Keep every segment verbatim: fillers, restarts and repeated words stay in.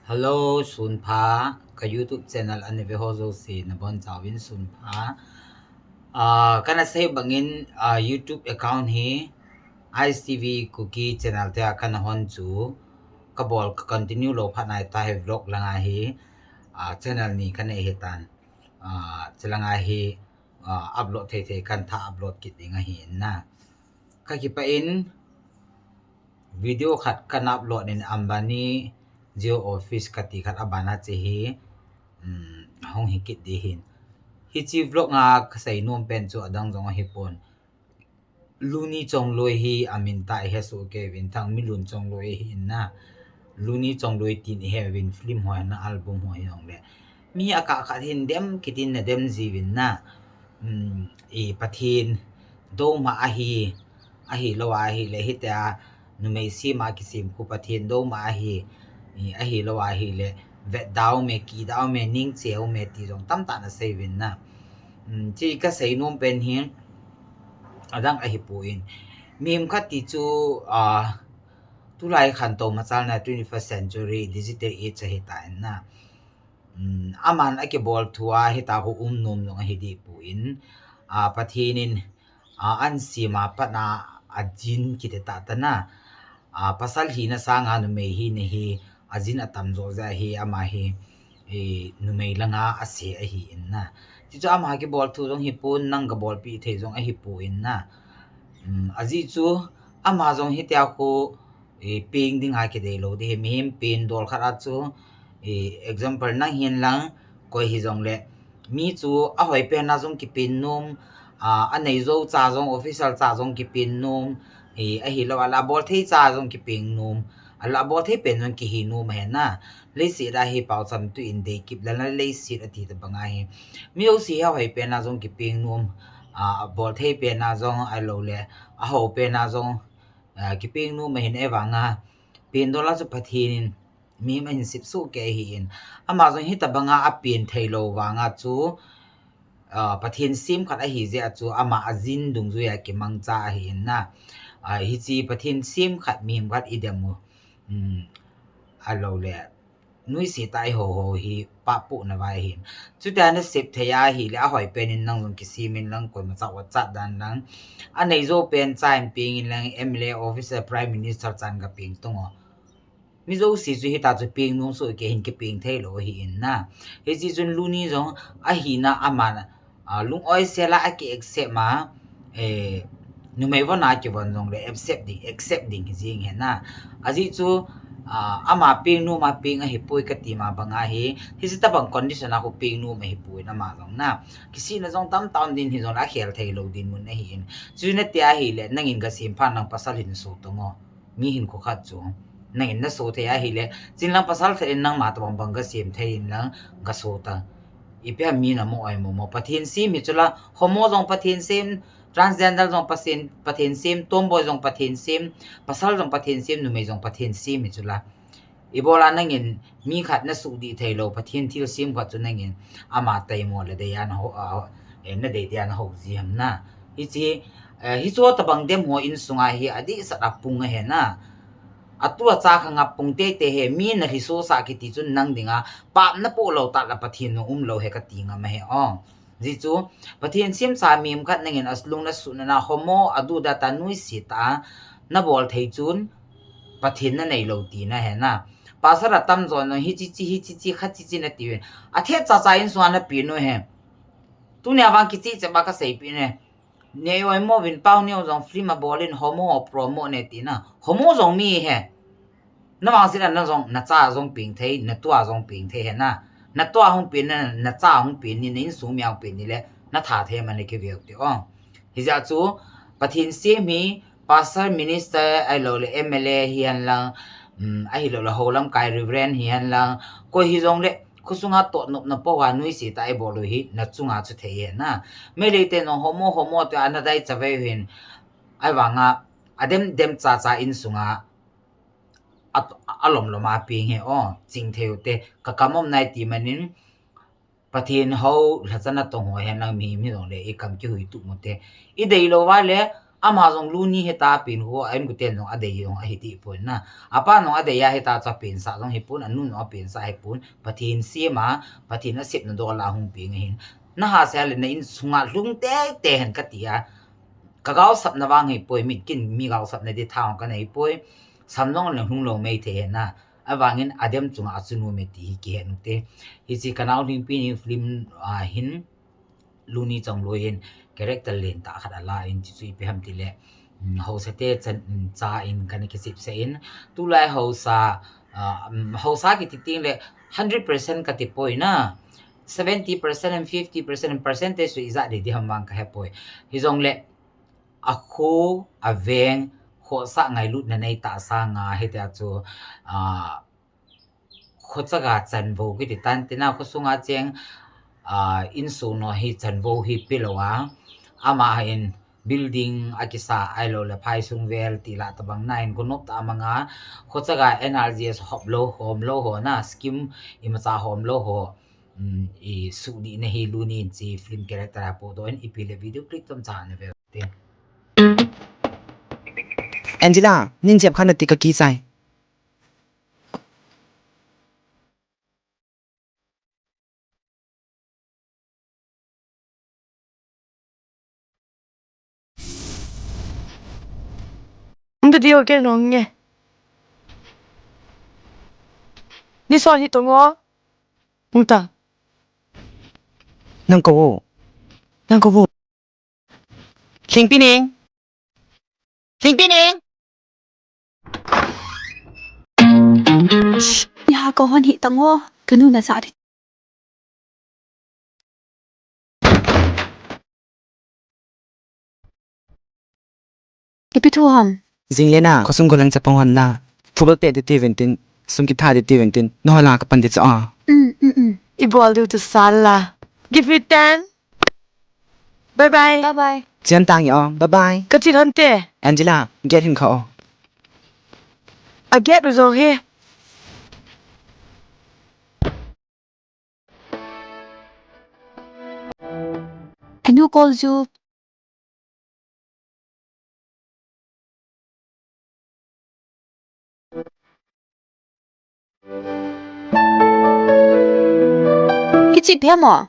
Hello, sunpha, ka YouTube channel ana ve ho jouse nabonchauvin sunpha. Ah, kana sei bangin, ah, YouTube account hi I S T V Kuki channel tia kana hon chu kabol ka continue lou phat nai tahi vlog langa hi, ah, channel ni kanei hitan. Ah, chulanga hi, ah, upload thei thei kan tha upload kit ding ahi na. Kakipah in video khat kana upload in Ambani Jio Office kati khat abana che hi, um, hung hi kit ding ahin. Hiche vlog nga kasei nom pen chu adang jong ahipon. Luni Chongloi hi amin tah ihe soh kei uvin, Thangminlun Chongloi ahi na. Luni Chongloi tin ihe uvin, film ho na, album ho hijongle. Mi akah khat hin dem kitin nadem jiuvin na. Um, i Pathen douma ahi, ahilou ahile hitia numei sema kisem khu Pathen douma ahi, i ahilou ahile vetda ume, kida ume, ningche ume ti jong tamtah nasei uvin na. Um, hiche kasei nom pen hi adang ahipon. Mihem khat ti chu, ah, tulai khantou machalna twenty-first century digital age ahitan na. Um, aman akibol thua hitia khu um nom jong ahi dehpon. Ah, Pathen in, ah, ansema patna ajin kiti tahtah na. Ah, pasal hina sanga numei hina hi ajin atamjo jeh ahi, ama hi, eh, numei langa ase ahin na. Hichu ama kibol thu jong hipon, nang kabolpeh thei jong ahipon na. Um, ajeh chu ama jong hitia khu, eh, peng dinga kideilou ding ahi, mihem peng dol khat a chu, eh, example nang hinlang koi hijongle, mi chu ahoi pena jong kipeng nom, ah, aneijou cha jong, official cha jong kipeng nom, eh, ahilou ala abolthei cha jong kipeng nom, ala abolthei pen jong kihi nom ahi na. Leiset a hi paocham twi in deikip lala leiset ati tobang ahi. Mi jouse hi ahoi pena jong kipeng nom, ah, abolthei pena jong ahiloule, ahou pena jong, ah, kipeng nom ahin, ahivanga peng dol a chu Pathen in mihem ahin sep soh kei ahin. Ama jong hitobanga apeng theilou vanga chu, ah, Pathen sem khat ahijeh a chu ama ajin dungjuia kimangcha ahin na. Ah, hiche Pathen sem khat, mihem khat idem u, um, ahiloule nuisat a ihouho hi pahpohna vai ahin. Chutia nasep thei ahile ahoi pen in nang jong kisem inlang, koimacha otchat dan lang, aneijou pen cha in peng inlang, M L A, officer, Prime Minister chan gapeng tong o. Mi jouse chu hitia chu peng nom soh kei ahin, kipeng theilou ahin na. Hiche chun luni jong ahina ama, ah, lung oisel a aki accept ma, eh, numei von a kivon jongle accept ding, accept ding hijeng ahi na. Ajeh chu, ah, ama peng nom a peng ahipoi kati ma banga hi, hiche tobang condition a khu peng nom ahipoi na ama jong na. Kisihna jong tamtah um ding hijongle akhel theilou dinmun ahin. Chu nati ahile nangin gasem phat nang pasal hin so tong o. Mi hinkho khat chu nangin naso thei ahile, chunlang pasal khat in nangma tobang bang gasem thei inlang gaso tan. Ipi ham mi namo oimo mo. Pathen sem hi chula, homo jong Pathen sem, transgender jong Pathen, Pathen sem, tomboy jong Pathen sem, pasal jong Pathen sem, numei jong Pathen sem hi chula. Ibola nangin mi khat nasuhdih theilou Pathen thilsem khat chu nangin ama taimo le deiya nahou, a, eh, nadei dia nahou ji ham na. Hiche, eh, hiche tobang dem ho insunga hi adehset a pung ahi na. Atu acha khanga pung teitei ahi, mi nalhisosah kiti chun nang dinga pap napoh lou tah le Pathen jong umlou ahi kati ngam ahi o. Ajeh chu Pathen semsa mihem khat nangin alung nasuhnat a homo aduhdat a nuisat a nabol thei chun Pathen naneilou tina ahi na. Pastor atamjon jong hiche che, hiche che, khache che natiuvin, athet chacha insunga napeng u ahi. Tunia vang kicheh cheh ba kaseipeh u ahi. Nei oimo uvin, Pauneo jong film abol in homo ho promote ne tina. Homo jong mi ahi. Navang jeh a na jong, nacha jong peng thei, natua jong peng thei ahi na. Natua hung peng na, nacha hung peng ni, na insung mi ahung peng ni le natha thei ma, nakiveu te o. Hijeh chun Pathen sem hi pastor, minister ahiloule M L A hihen lang, um, ahiloule houlamkai reverend hihen lang, koi hijongle khosunga toh nopna pouva nuisat a ibol u hi nachunga chu thei ahi na. Meitei ten jong homo, homo tia nadei chavei u hin, ahivanga adem dem chacha insunga a, alom lom a peng ahi o, chingthei u te, kakam um nai ti manin, Pathen hou lhacha natong ho hihen lang mihem hijongle ikam kihuitup u te. Ideilou uva le Ama jong Luni hita pen ho, a inkoten jong adei jong ahi ti pon na. Apa jong adei a hita chu apensa jong hi pon, anu jong apensa hi pon. Pathen sem a, Pathen asepna dol a hung peng ahin. Naha seh le na insunga lhung teitei hen kati a. Ka gaosapna vang hi poi, mit kin mi gaosapna di thang ka nei poi. Sam jong le hung lou mei thei hen na. Avangin adem chunga achun nom e ti hi kihe u hite. Hiche ka nao Lhingpi Neng film, ah, hin Luni Chongloi in character lentah khat ala in, chuchu ipi ham tile, mm, haosa te chan, mm, cha in kana kisipsah in, tulai haosa, ah, mm, haosa kiti teng le hundred percent kati poi na, seventy percent and fifty percent percentage chu ijat dei ding ham vang kahe poi. Hijongle, akho, aveng, khohsah ngailutna nei tah sanga hitia chu, ah, khochaga chanvo kiti tan tina khosunga cheng, ah, insung no hi chanvo hi pelou a, ama in building akisa ahilou le phaisung vel ti lah tabang na in gonop tah a manga khochaga N R G S hop lou, hom lou ho na, scheme imacha hom lou ho, um, isuhdihna hi Luni in hiche film character a podoh in ipi le video clip chomcha na ve u hite. Angela, nin jep kha nati ka kichai. Umta di okay nong nge. Ni so ni tongo. Umta. Nang ko wo. Nang ko wo. Lhingpi Neng. Lhingpi Neng. Ni ha ko hon hi tango. Kanu na sa di. Ipi thu ham? Jing le na, khosung golang chapang hon na. Football pe di ti ventin, sum kitha di ti ventin, no la ka pan di cha a. Mm, mm, mm. I bol diu tu sal la. Give me ten. Bye bye. Bye bye. Chian tang yo. Bye bye. Ka chin hon te. Angela, get hin kha o. A get u zo he. Anu call you. Hichi phe mo.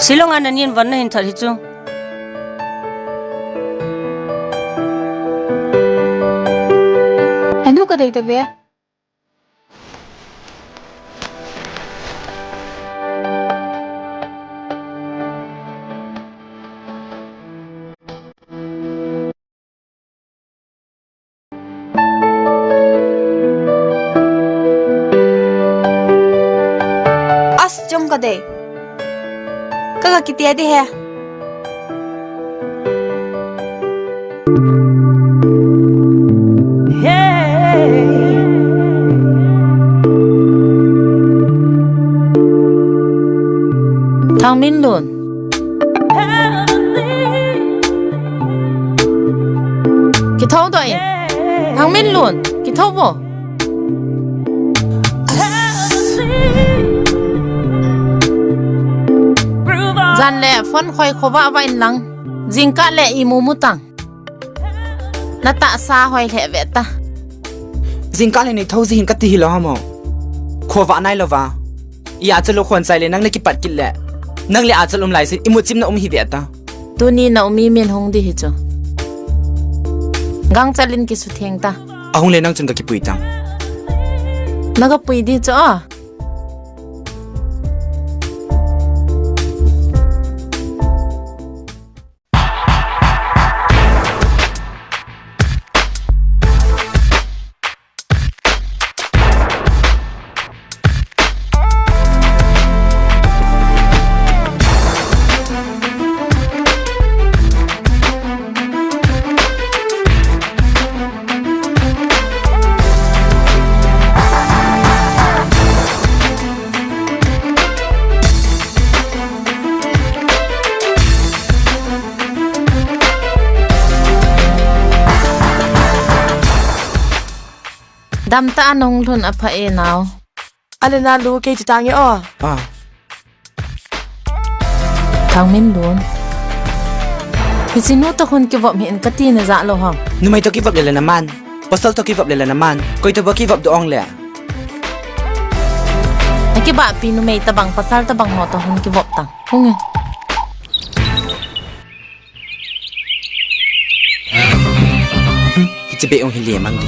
Shillong a nanin von nahin that hi chu. Anu ka dei ta ve. As, chom ka dei. Ka ka kiti a di he. Thangminlun. Kitho doi. Thangminlun. Kitho bo. Jan le phone khoi khovah vah in lang. Jingkah le imu mu tang. Na tahsa hoi lheh ve ta. Jingkah le nei tho ji hin kati hilou ham o. Khovah nai lou va. I achal u khon chai le nang na kipat kit le. Nang le achal um lai sin imu chim na um hi ve ta. Tuni na um imin hung di hi chu. Gangchal in kisutheng ta. Ahung le nang chun ka kipui tang. Na ka pui di chu a. Damtah a nung lhun apha e nao. Ale na lu kei ti tang e o. Ah. Thangminlun. Hiche nu toh hin kivop hih in kati na ja lou ham. Numei toh kivop le le naman. Pasal toh kivop le le naman. Koi toh ba kivop doh ong le. Akibahpi numei tabang pasal tabang ho toh hin kivop tang. Hung e. Hmm, hiche beh ong hi le mang di.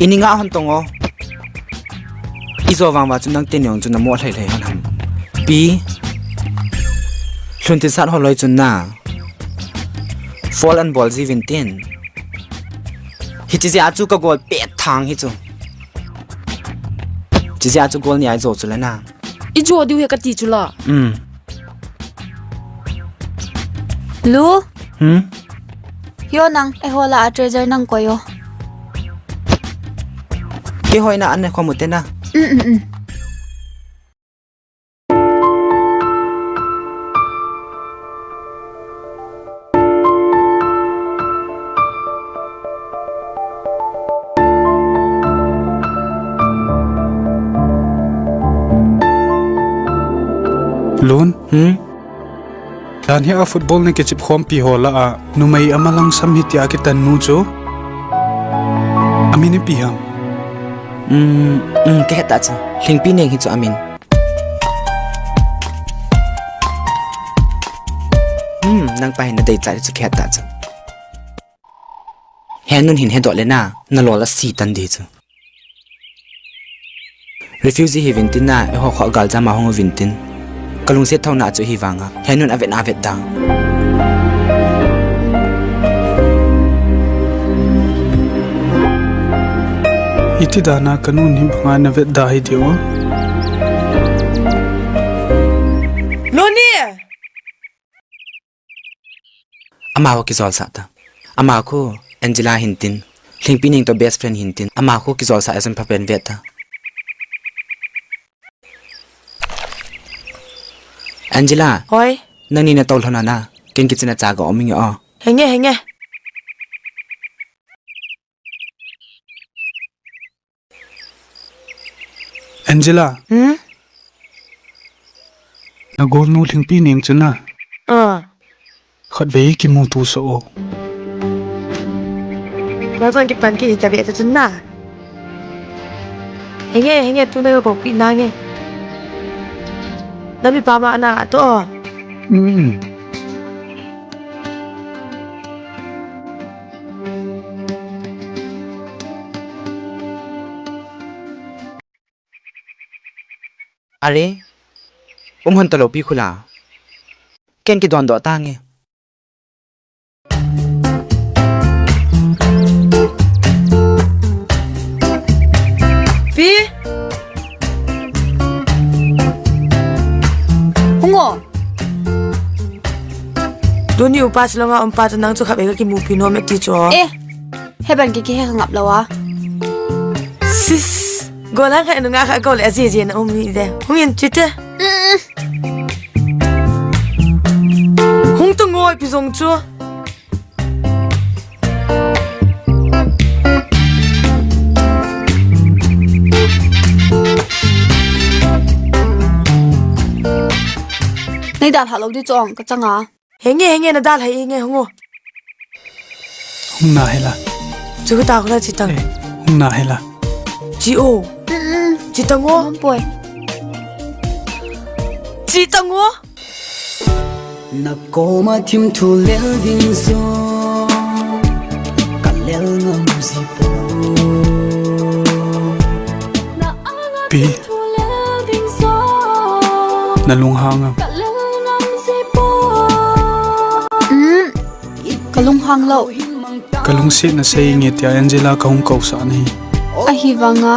Ini nga hon tong o. Ijo vang va chu nang teni ong chu namo lhai lhai hon ham. Pi. Lhun tin sat ho loi chun na. Fall and ball ji vin tin. Hiche jeh a chu ka goal pet thang hi chu. Hiche jeh a chu goal ni ai jo chu le na. Ijo diu he kati chu la. Um. Lu? Hmm? Yo nang, eiho lah a treasure nang koi o. Keiho in a an ne kho mu te na. Um, um, um. Lun? Hmm? Dan hi a football na kichep khompi ho lah a, numei ama langsam hi tia kitan nu chu. Amin ipi ham? Um, um, ka het ta chu. Lhingpi Neng hi chu amin. Hmm, nang pa hin na dei cha chu ka het ta chu. Henun hin hedoh le na, na lol a si tan di chu. Refugee hi vin tin na, eiho kho galjam a hung vin tin. Ka lungset tho na chu hi vang a, Henun a vet na vet dang. Iti dan a ka nun hi banga na vet da hi diu. Luni! Ama ho kijol sah ta. Ama khu Angela hin tin. Lhingpi Neng toh best friend hin tin. Ama khu kijol sah a jong pha pen vet ta. Angela. Hoi. Nangni na toh lhon a na. Ken kitchen a cha ga om inge o. Henge, henge. Angela. Hmm? Na golnu Lhingpi Neng chu na. Ah. Khatvei kimuto sah o. Nang jong kipan kit hita ve ta chun na. Henge, henge, tu na yo ko pi na nge. Na mi pa ma na to. Hmm. Are, um hon talou pi khula. Ken kidon doh tange. Pi. Hung o. Tuni upa Shillong a um pa chu nang chu khatvei ka kimupi nom e ti chu. Eh, heban ki kihe ngap lou a. Sis, golang kha nunga kha ko le aji ji na um ni de. Hung in chite. Mm. Hung to ngoi pi jong chu. Nei dalha lou di chong ka changa. Henge, henge, na dalha inge, hung o. Hung na hela. Chu ta ko la chi tang. Eh, hung na hela. Chi o. Mm-mm. Chi tang o. Hung poi. Chi tang o. Na koma thim thu lel ding so. Ka lel ngam ji po. Pi. Na lunghang am? Um, ka lunghang lou. Ka lungset na sei nge tia Angela ka hung kousah na hi. Ahivanga,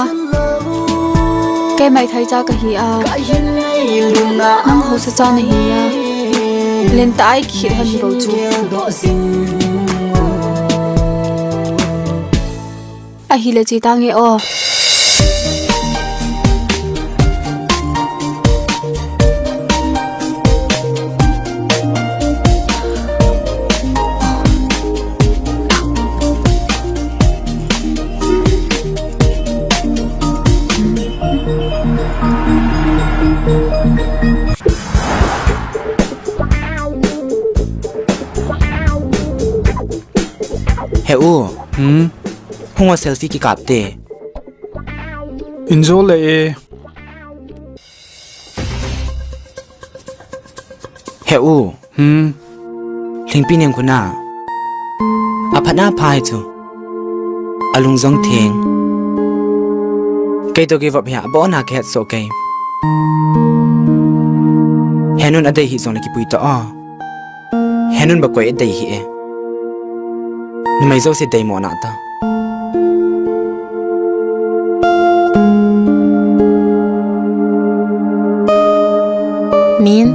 keima ithai cha ka hi a. Nang haosa cha na hi a. Lentah a i kikhel hon bou chu. Ahile che tange o. He u. Hmm? Hung o, selfie kikap te. Injo le e. He u. Hmm. Lhingpi Neng khu na. Aphat na pha hi chu. Alung jong theng. Kei toh kivop hi a, abon a kahet soh kei. Henun adei hi jong le kipui toh o. Henun ba koi adei hi e. Numei jouse deimo na ta. Min.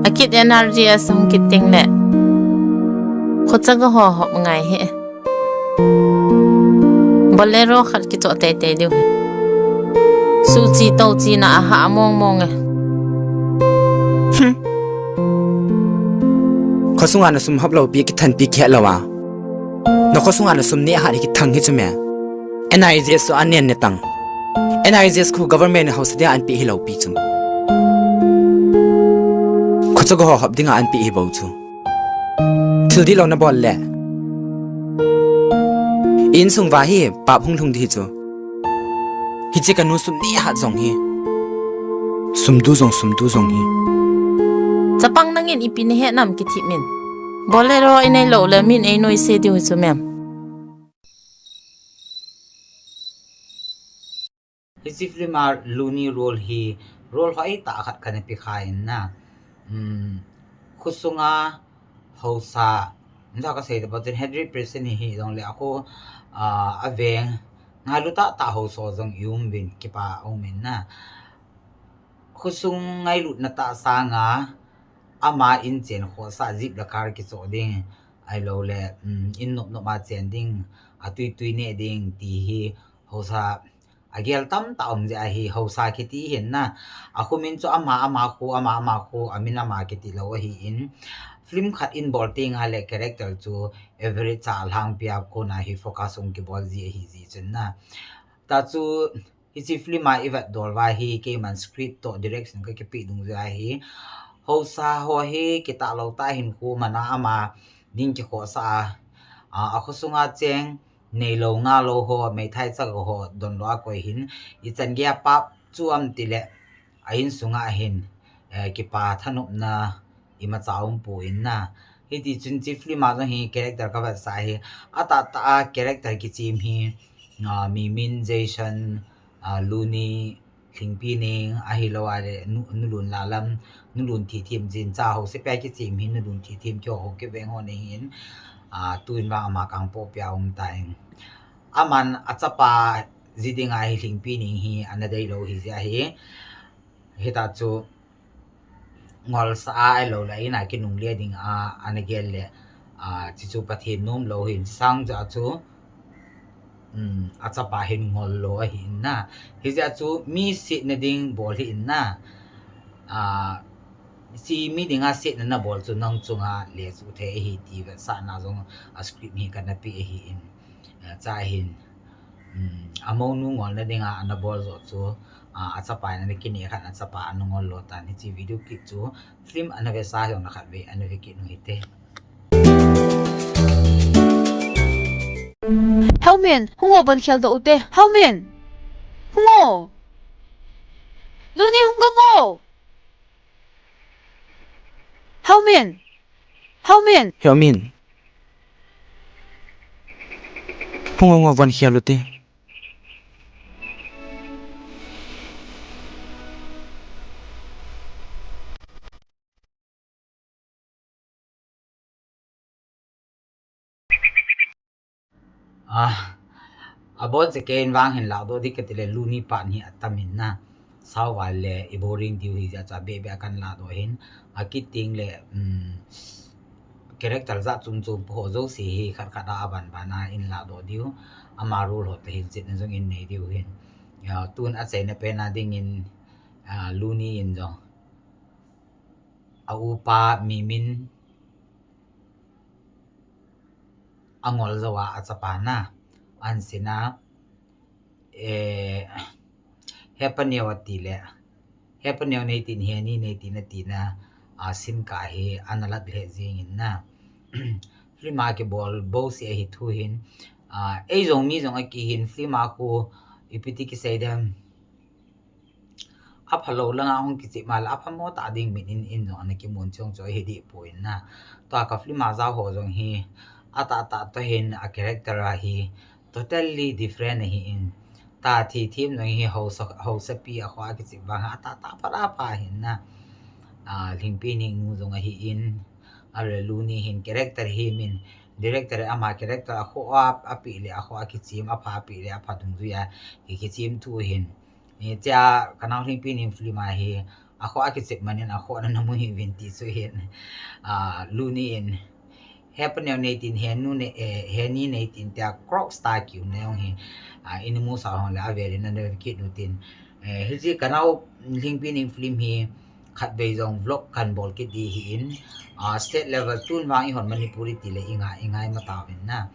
Akit N R G S hung kit teng le. Khochaga ho hop ngai hi. Bolero khat kichoh teitei diu. Suchi tochi na aha mong mong e. Hmm. Khosunga na sum hop lou pi, kithanpi kihet lou a. Na khosunga na sum ni ahat hi kithang hi chu me. N R G S chu anen ne tang. N R G S khu government hausa dia anpeh hilou pi chu. Khochaga ho hop dinga anpeh hi bou chu. Thil dihlou nabol le. Insung va hi pap hung lhung di hi chu. Hiche kanu sum ni ahat jong hi. Sum du jong, sum du jong hi. Chapang nangin ipi nahet nam kithip min. Bolero inei lou le min ei noise diu hi chu mem. Hiche film a Luni role hi, role hoitah khat kana pe kha in na. Um, khosunga hausa, injo kasei tah bou chun hundred percent hi, hi jong le akho, ah, aveng, ngailu tah tah hausa jong i um uvin kipa um in na. Khosung ngailutna tah sanga, ama in chen khosa jeep le car kichoh ding, ahilou le, um, in nop nop a chen ding, atui tui neh ding ti hi, hausa, agel tamtah um jeh ahi, hausa kiti hin na. Akho min chu ama, ama kho, ama, ama kho, amin ama kiti lou ahi in. Film khat in bol teng a le character chu average cha lhangpi a kona hi focus hung kibol ji ahi ji chun na. Tah chu, hiche film a i vet dol uva hi, keiman script toh direction ka kipe dungjuia hi. Hausa ho hi, kitah lou tah hinkho man a ama ding kikhohsah a. A, akhosunga cheng, neilou ngalou ho, meithai chaga ho, donlou a koi hin, ichan geiya pap chu am tile, a insunga hin, eh, kipa thanopna, imacha umpoi na. Hiti chun hiche film a jong hi character ka vetsah hi. Atah tah a character kichem hi, ah, Mimin, Jason, ah, Luni, Lhingpi Neng, ahilou a le Nu, Nulun Lalam, Nulun Thithem, jin cha ho sepai kichem hi Nulun Thithem keiho kiveng ho ahin, ah, tuin vang ama kangpopi a um tan. Aman achapa ji dinga hi Lhingpi Neng hi ana deilou hi jeh ahi. Hita chu ngolsa a ahilou le, ina kinungle ding a, ana gel le, a, chuchu Pathen nom lou hin, chusang jeh a chu, um, achapa hin ngol lou ahi in na. Hijeh a chu mi setna ding bol hi in na. A, hiche mi dinga setna nabol chu nang chunga le chu thei ahi ti vetsahna jong a script hi kana pe ahi in. A, cha hin, um, amounu ngolna dinga ana bol jo chu, a, achapa in ana kineh khan achapa ana ngol lou tan, hiche video clip chu film ana vesa jong na khatvei ana ve kit u hite. Heumin, hung o, von khel doh u te. Heumin. Hung o. Luni, hung o. Heumin. Heumin. Heumin. Hung o, hung o, von khel u te. Ah, abon se kei in vang hin lahdoh ding kati le Luni pa hi atam in na. Sao val le i boring diu hi jeh a chu abeh beh a kan lahdoh hin. Akit teng le, um, character jat chom chom po ho jouse hi khat khat a aban ban a in lahdoh diu. Ama role ho toh hin chetna jong in nei diu hin. Ya, tun achaina pen a ding in, ah, Luni in jong. A upa Mimin angol jou a achapa na, ansin a, eh, hepa neo ati le, hepa neo nei tin, heni nei tin ati na, a sin kah hi ana lat lheh jing in na. Film a kibol bouseh ahi thu hin, ah, ei jong mi jong akihin film a khu ipi ti kisei dem. Aphalou langa hung kichep ma le aphamo tah ding min in in jong ana kimun chung chu ahi deh poi na. Tua ka film a jao ho jong hi atah tah toh hin a character ahi totally different ahin. Tathi thim jong hi hausa, hausapi a kho a kichep vang atah tah phat apha hin na. Ah, Lhingpi Ningnu jong ahin. Alou le Luni hin character hi min director ama character a kho a, api le a kho a kichep, apha pi le apha dungjuia ki, kichep thu hin. Hichea ka nao Lhingpi Ning film a hi, a kho a kichep manin a kho na namu hiuvin ti chu hin. Ah, Luni in, he paneo neitin, he nu ne, eh, he ni neitin tia Crocs ta kiu na jong hi, ah, in mu sa hong le avel in ana ve kit u tin. Eh, hiche ka nao Lhingpi Ning film hi, khatvei jong vlog kan bol kit ding ahin, ah, state level tun vang ihon Manipuri ti le i ngai, i ngai ma tauvin na.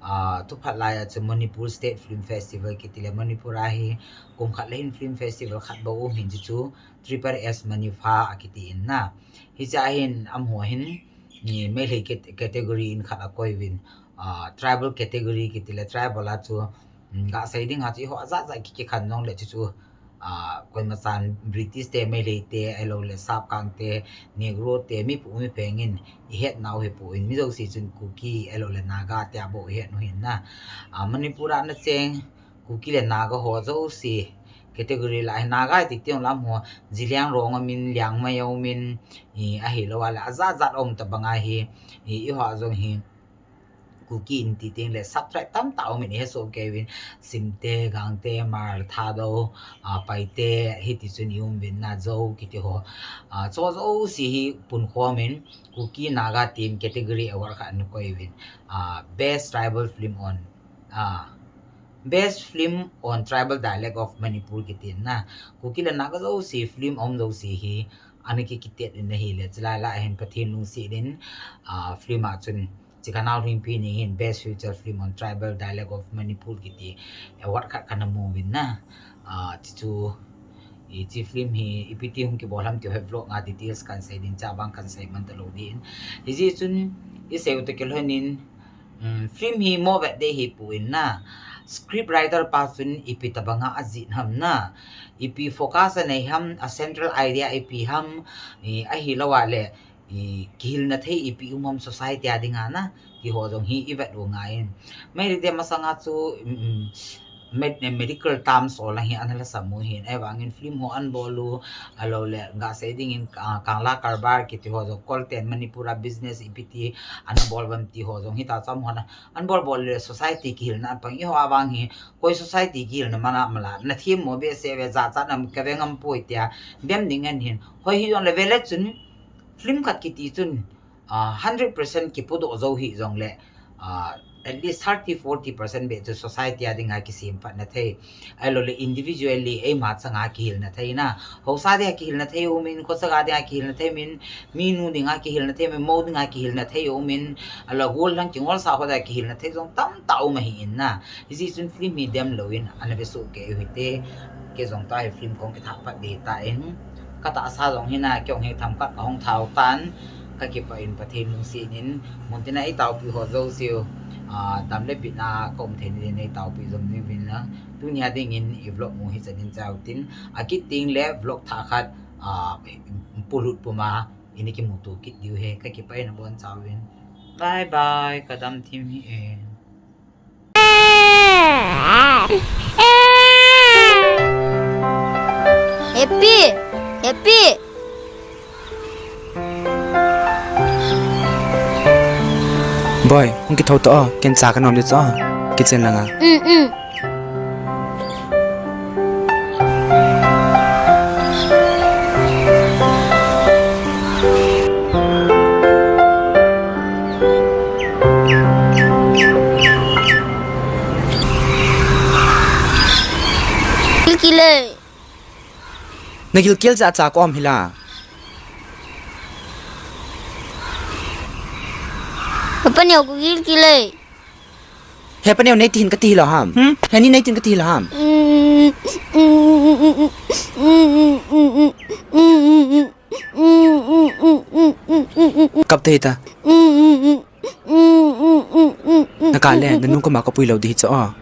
Ah, tu phat lai a chu Manipur State Film Festival kiti le Manipur a hi kum khat le hin film festival khat bou um hin chu chu Triple S Manipha akiti in na. Hichea hin amaho hin, ni Meitei cat-, category in khat akoi uvin, ah, tribal category kiti le tribal a chu, mm, ga sei ding a chu eiho ajat jat ki, kikhen jong le chu chu, ah, koima chan British te, Meitei te, ahilou le Sapkang te, Negro te, mi pu mi pheng in i het nau hi pu in mi jouse chun Kuki, ahilou le Naga te a bou i het u hin na. Ah, Manipur a na cheng Kuki le Naga ho jouse category la hi Naga ti tiong lam ho Zeliangrong a min, Liangmai a min, i ahilou a le ajat jat um ta bang ahi, i, eiho jong hi Kuki in ti teng le sub-tribe tamtah um in i he soh kei uvin, Simte, Gangte, Hmar, Thadou, ah, Paite, hiti chun i um uvin na Zou kiti ho. Ah, chu jouse hi punkhom in Kuki Naga tin category award khat ana koi uvin. Ah, best tribal film on, ah, best film on tribal dialect of Manipur kiti na. Kuki le Naga jouse film um jouse hi ana ki, kitet in ahile. Chulai lai a hin Pathen lungset in, ah, film a chun Chi ka nao Lhingpi Ning hin Best Feature Film on Tribal Dialect of Manipur kiti award khat kana mu uvin na. Ah, chi chu, i chi film hi ipi ti hung kibol ham ti ho vlog a details kan sei ding cha vang kan sei man talou din. Hijeh chun i sei u te kilhon in, um, film hi mo vet dei hi pu in na. Script writer pa chun ipi tabang a ajih ham na. Ipi focus anei ham, a central idea ipi ham, i, ahilou a le, i, kihilna thei ipi um ham society a dinga na, ti ho jong hi i vet u ngai in. Meitei te masanga chu, um, um, med-, medical terms ho lang hi ana lhasam u hin. Ahivangin film ho ana bol u, ahilou le, ga sei ding in, ah, Kangla Karbar kiti ho jong, Kolten Manipur a business ipi ti ana bol uvem ti ho jong hi ta cham ho na. Ana bol bol le society kihilna ana pang i ho avang hi, koi society kihilna mana mala, na thim mo be se ve ja cha nam ka ve ngam poi tia, dem ding an hin. Hoi hi jong le ve le chun, film khat kiti chun, ah, hundred percent kipudoh jou hi jong le, ah, at least thirty, forty percent be chu society a dinga kisem pat na thei. Ahilou le individually, eima changa kihilna thei na. Haosa dinga kihilna thei um in, khosa ga dinga kihilna thei um in, minu dinga kihilna thei um in, mou dinga kihilna thei um in, ahilou le gollhang kingol sa ho dinga kihilna thei jong tamtah um ahi in na. Hijeh chun film hi dem lou in, ana ve soh kei u hite. Kei jong tua hi film kong kitha pat ding tan. Ka tahsa jong hi na, kei jong hi themkhat ka hong thau tan. Ka kipah in Pathen lungset in, mun tina i taopi ho jouse u, ah, dam le bitna ka um thei ni din i taopi jom ni uvin lang. Tunia dingin i vlog mu hi chan in chau tin, akit teng le vlog thah khat, ah, pulut puma, i ni kimuto kit diu he, ka kipah in abon chauvin. Bye bye, ka dam thim hi e. Happy! Happy! Boy, hung kithou ta o, ken cha ka nom le cha, kitchen langa. Mm, mm. Kilkile. Na gilkel cha cha ka um hi la. Papa neo ka gilkel e. He paneo nei tin ka ti hi la ham. Hmm? He ni nei tin ka ti hi la ham. Kap te hi ta. Kale, nanu koma kapui lou ding hichu o.